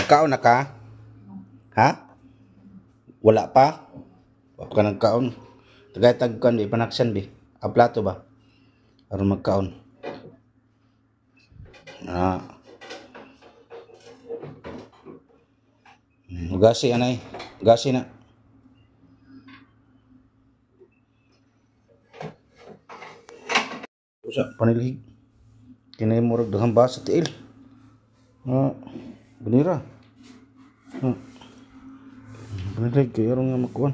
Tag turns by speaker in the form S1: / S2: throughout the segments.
S1: Nagkaon na ka? Ha? Wala pa? Wala pa ka nagkaon. Tagay tagkan bi panaksan bi. A plato ba? Aron magkaon. Na. Gasi anay. Gasi na. Usa panilhig. Kinay murag daghang basa tiil. Ah, ganira. Ah. Panilhig kay aron nga makuan.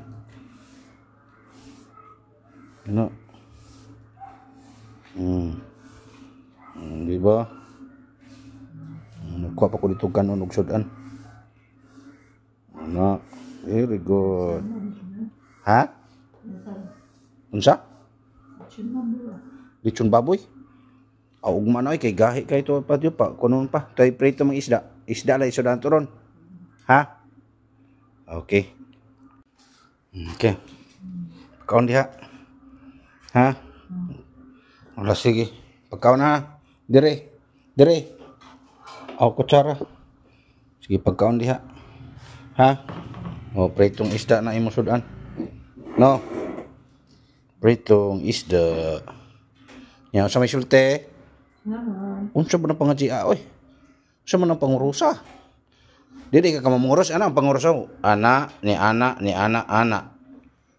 S1: Ano? Di ba? Nagkuha pa ko dito kanon og sudan. Ano? Very good. Ha? Unsa? Lechon baboy? Aw, ugma na oy kay gahi kay to pa pa kunon pa. Tay prito mga isda. Isda lang isudan to ron. Ha? Okay. Okay. Pagkaon diha. Ha? Wala, sige. Pagkaon ha. Dire. Dire. Aw, kutsara. Sige, pagkaon diha. Ha? O, pritong isda na imo sudan. No? Pritong isda. Yan, sa may sulte. Unsa ba ng pangadya, oy? Unsa man ang pangurusa? Dili ka kamamunguros. Ana ang pangurusa. Ana, ni ana, ni ana, ana.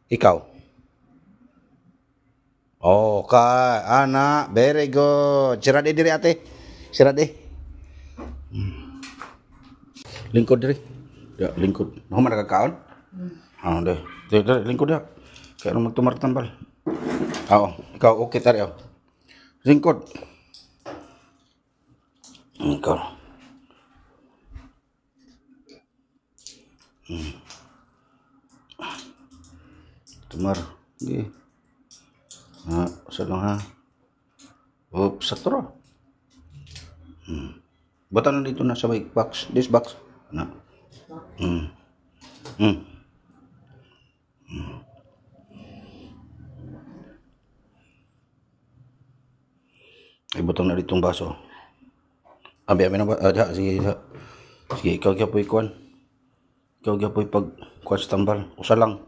S1: Ikaw. Okay, ana, very good. Sira di diri ate. Sira di. Lingkod diri. Ya, lingkod. Nahuman na kakaon? Ah, di. Di, di, lingkod ya. Kaya nung magtumartambal. Oo, ikaw okay tari oh. Lingkod. Ikaw. Tumar. Sige. Ah, usa lang ha. Oops, sakto ra. Bata na dito na sa may box. This box. Na. Ibutang na ditong baso. Abi, abi na ba? Ah, sige, diha. Sige, ikaw gyapoy kuan. Ikaw gyapoy pag kuan sa tambal. Usa lang.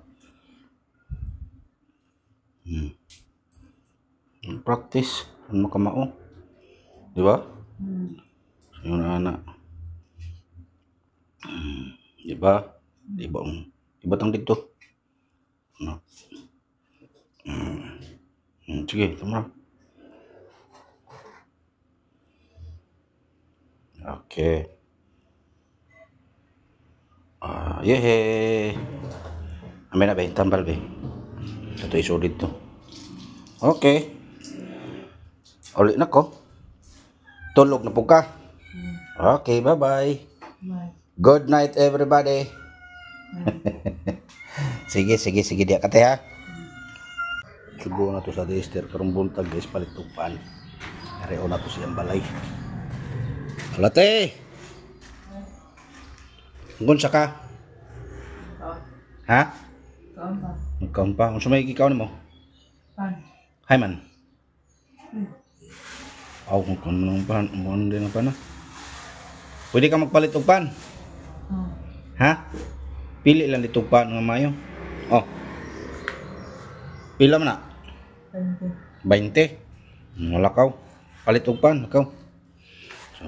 S1: Practice. Ano makamao? Di ba? Yun na, ana. Di ba? Di ba? Iba tang dito. Ano? Sige, tama. Okay. Ah, yehe. Amin na ba? Tambal ba? Ito isulit to. Okay. Uli na ko. Tulog na po ka. Okay, bye-bye.
S2: Bye.
S1: Good night, everybody.
S2: Bye.
S1: Sige, sige, sige. Diya ka te, ha? Sugo na to sa Esther. Karong buntag, guys, palit og pan. Areo na to siyang balay. Hala, te! Gunsa ka?
S2: Oh.
S1: Ha?
S2: Kaon pa.
S1: Magkaon pa. Unsa may gikaon nimo?
S2: Pan.
S1: Hi man. Aw, kung kuno ng pan, mo din ang pan. Pwede ka magpalit og pan.
S2: Oh.
S1: Ha? Pili lang dito pan nga mayo. Oh. Pila man na?
S2: 20.
S1: 20. Wala kaw. Palit og pan, ikaw. So,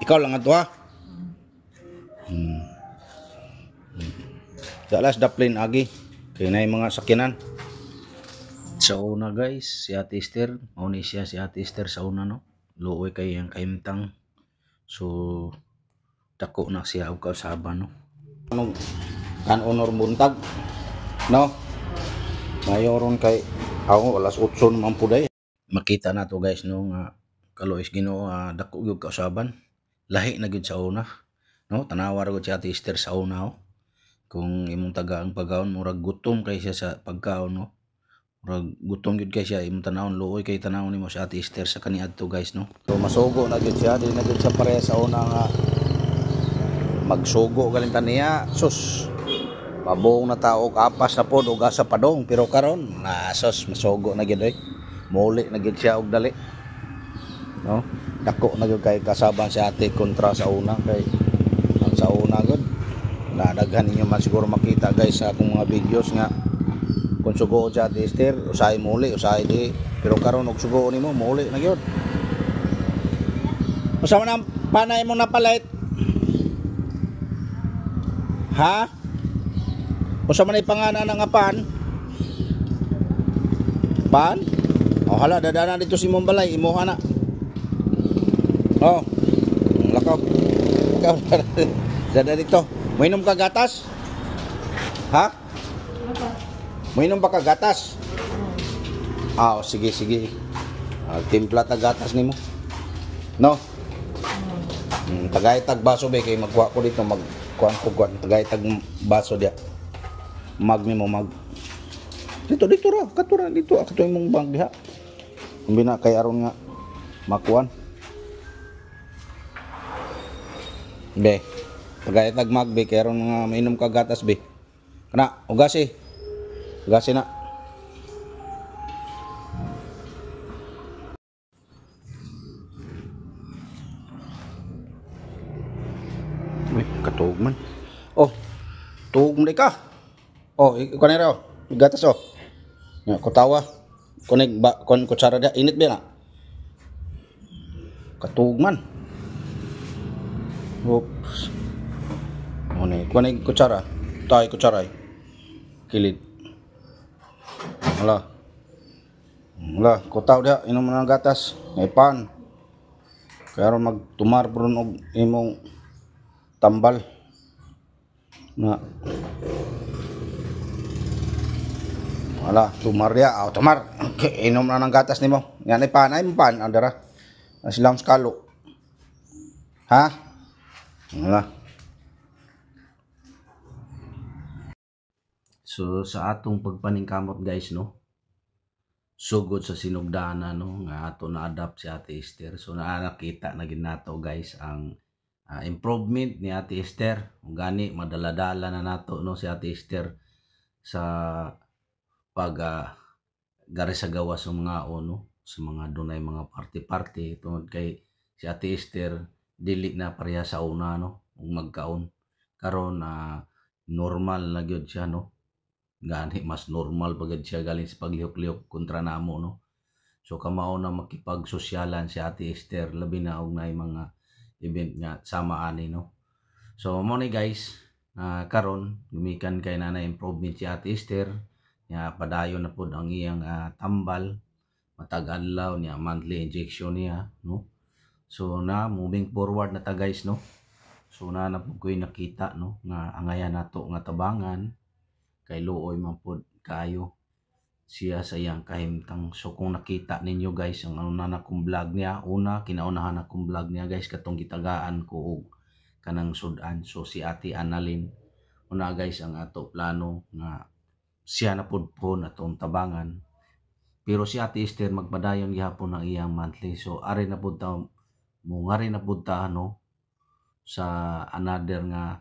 S1: ikaw lang ato ha. Dalas daplin agi. Kay nay mga sakyanan. Sa una guys, si Ate Esther, mao ni siya si Ate Esther sa una no. Luoy kay ang kahimtang. So dako na siya og kausaban no. Anong kan honor buntag no? Mayoron kay ako alas 8 naman po day. Makita na to guys no nga kaluoy Ginoo dako gyud kausaban. Lahi na gyud sa una no. Tanawa ra gyud si Ate Esther sa una oh. Kung imong taga ang pagkaon murag gutom kay siya sa pagkaon no. Murag gutom gyud kay siya imong tanawon, luoy kay tanawon nimo si Ate Esther sa kaniadto guys no. So masugo na gyud siya, dili na gyud siya pareha sa una nga magsugo galing taniya. Sus, mabong na tao og apas na pod og asa padong, pero karon na sus masugo na gyud oy. Muli na gyud siya og dali no. Dako na gyud kay kasaban si Ate kontra sa una kay ang Sa una gud nadaghan ninyo man siguro makita guys sa akong mga videos nga kung sugo sa Ate Esther, usahay muli, usahay di. Pero karon og sugo nimo, muli na gyud. Usa man ang panay mong napalit? Ha? Usa man ay pangana nga pan? Pan? Oh, hala, dadana dito si imong balay, imuha na. Oh. Lakaw. Lakaw. Dada dito. Mainom ka gatas? Ha?
S2: Apa?
S1: Mainom ba ka gatas? Ah, oh, sige, sige. Ah, timpla ta gatas nimo. No? Tagay tag baso be kay magkuha ko dito, magkuan ko kuan tagay tag baso dia. Mag nimo mag. Dito dito ra, katura dito kato imong bag diha. Umbina kay aron nga makuan. Be. Tagay tag mag be kay aron nga mainom ka gatas be. Kana, ugasi. Ugasi na. Uy, katuog man. Oh, tuog man ka. Oh, ikaw na raw. Gatas oh. Ya, kutawa. Kunig ba kon kutsara dia init ba na? Katuog man. Oops. Mo ni kunig kutsara. Tay kutsara. Kilid. Wala. Wala, kutaw dia inom na ng gatas. May pan. Kaya ron magtumar bron og imong tambal na. Wala, tumar ya, aw tumar. Okay, inom na ng gatas nimo. Yan ay pan, ay mo pan, andara. Silang skalo. Ha? Wala. So sa atong pagpaningkamot guys no. Sugod sa sinugdana no nga ato na adapt si Ate Esther. So naa nakita na gid nato guys ang improvement ni Ate Esther. Gani madala-dala na nato no si Ate Esther sa pag gari sa gawas ng mga ono sa mga dunay mga party-party tungod kay si Ate Esther dili na pareha sa una no ug magkaon karon normal na gyud siya no. Gani mas normal pa gyud siya galing sa paglihok-lihok kontra namo no. So kamao na makipagsosyalan si Ate Esther labi na og naay mga event nga sama ani no. So mo ni guys, karon gumikan kay na improvement si Ate Esther nya padayon na pud ang iyang tambal matag adlaw niya monthly injection niya no. So na moving forward na ta guys no. So na na pud ko'y nakita no nga angayan nato nga tabangan kay luoy man pud kaayo siya sa iyang kahimtang. So kung nakita ninyo guys ang una na kong vlog niya, una kinaunahan akong vlog niya guys katong gitagaan ko og kanang sudan. So si Ate Annalyn una guys ang ato plano nga siya na pud po atong tabangan, pero si Ate Esther magpadayon gihapon ang iyang monthly. So ari na pud ta mo ngari na pud ta no sa another nga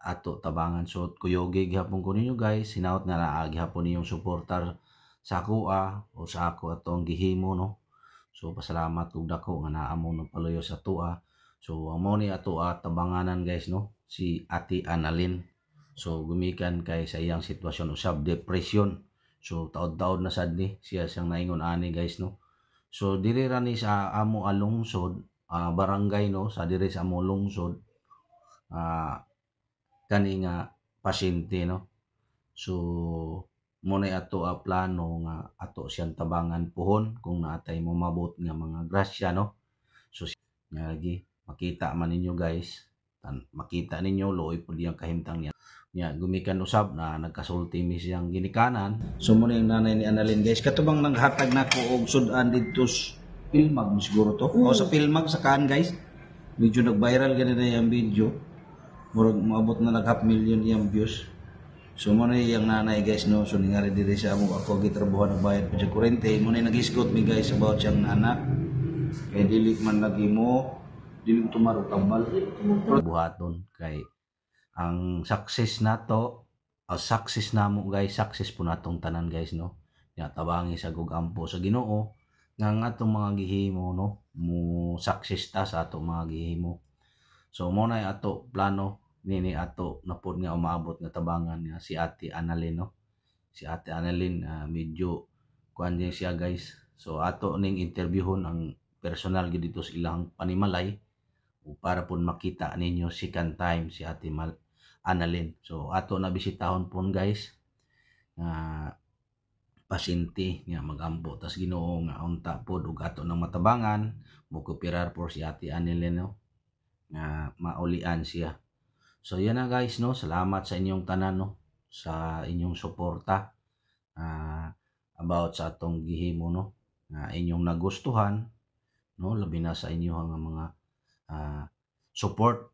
S1: ato tabangan. So kuyogi gihapon ko ninyo guys, hinaot nga naa gihapon ninyong suportar sa akoa o sa ako atong gihimo no. So pasalamat og dako nga naa mo nagpaluyo sa tua. So ang mao ni ato tabanganan guys no si Ate Annalyn. So gumikan kay sa iyang sitwasyon usab depression. So taod-taod na sad ni siya siyang naingon ani guys no. So diri ra ni sa amo alungsod, barangay no, sa diri sa amo lungsod kani nga pasyente no. So mo na ato plano nga ato siyang tabangan puhon kung naatay mo mabot nga mga grasya no. So nga lagi makita man ninyo guys, makita ninyo luoy pud iyang kahimtang niya. Nya gumikan usab na nagkasulti mi siyang ginikanan. So mo na yung nanay ni Annalyn guys, katubang naghatag nako og sudan didto sa Pilmag siguro to. O sa Pilmag sa kaan guys. Medyo nag-viral gani na iyang video. Murag moabot na nag half million iyang views. So mo na iyang nanay guys no. So ningari diri sa amo ako gitrabaho nagbayad pa sa kuryente. Mo na naghisgot mi guys about siyang anak. Kay dili man lagi mo dili tumaro tambal. Buhaton kay ang success nato, success namo guys, success po natong tanan guys no. Nya tabangi sa gugampo sa Ginoo nga ang atong mga gihimo no, mo success ta sa atong mga gihimo. So mo na ato plano Nini ato na pod nga umaabot nga tabangan nga si Ate Annalyn, no? Si Ate Annalyn, medyo kuan din siya, guys. So ato ning interviewhon ang personal gid dito sa ilang panimalay ug para pud makita ninyo second time si Ate Annalyn. So ato na bisitahon pon, guys, nga pasyente nga magampo tas Ginoo nga unta pod ug ato nang matabangan, mo-cooperar po si Ate Annalyn, no, nga maulian siya. So yan na, guys, no. Salamat sa inyong tanan, no, sa inyong suporta about sa atong gihimo, no, nga inyong nagustuhan, no, labi na sa inyong mga support.